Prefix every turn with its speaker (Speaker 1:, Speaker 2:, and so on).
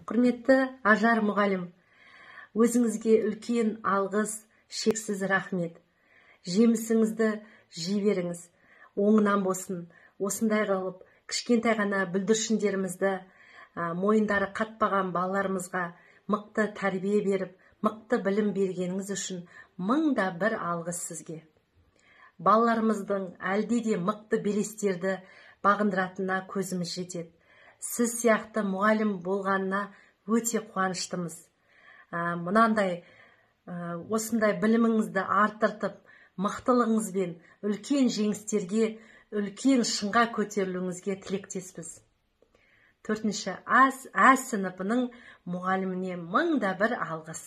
Speaker 1: Құрметті Ажар мұғалім, өзіңізге үлкен алғыс, шексіз рахмет. Жемісіңізді жей беріңіз, оңынан болсын. Осындай қылып кішкентай ғана бүлдіршіндерімізді, мойындары қатпаған балаларымызға мықты тәрбие беріп, мықты білім бергеніңіз үшін мың да бір алғыс сізге. Балаларымыздың әлде де мықты белестерді бағындыратынына көзіміз жетеді. Сіз сияқты мұғалім болғанына өте қуаныштымыз. Мынандай осындай біліміңізді арттыртып, мықтылығыңызбен үлкен жеңістерге, үлкен шыңға көтерілуіңізге тілектеспіз. 4-ші А сыныпының мұғаліміне мың да бір алғыс.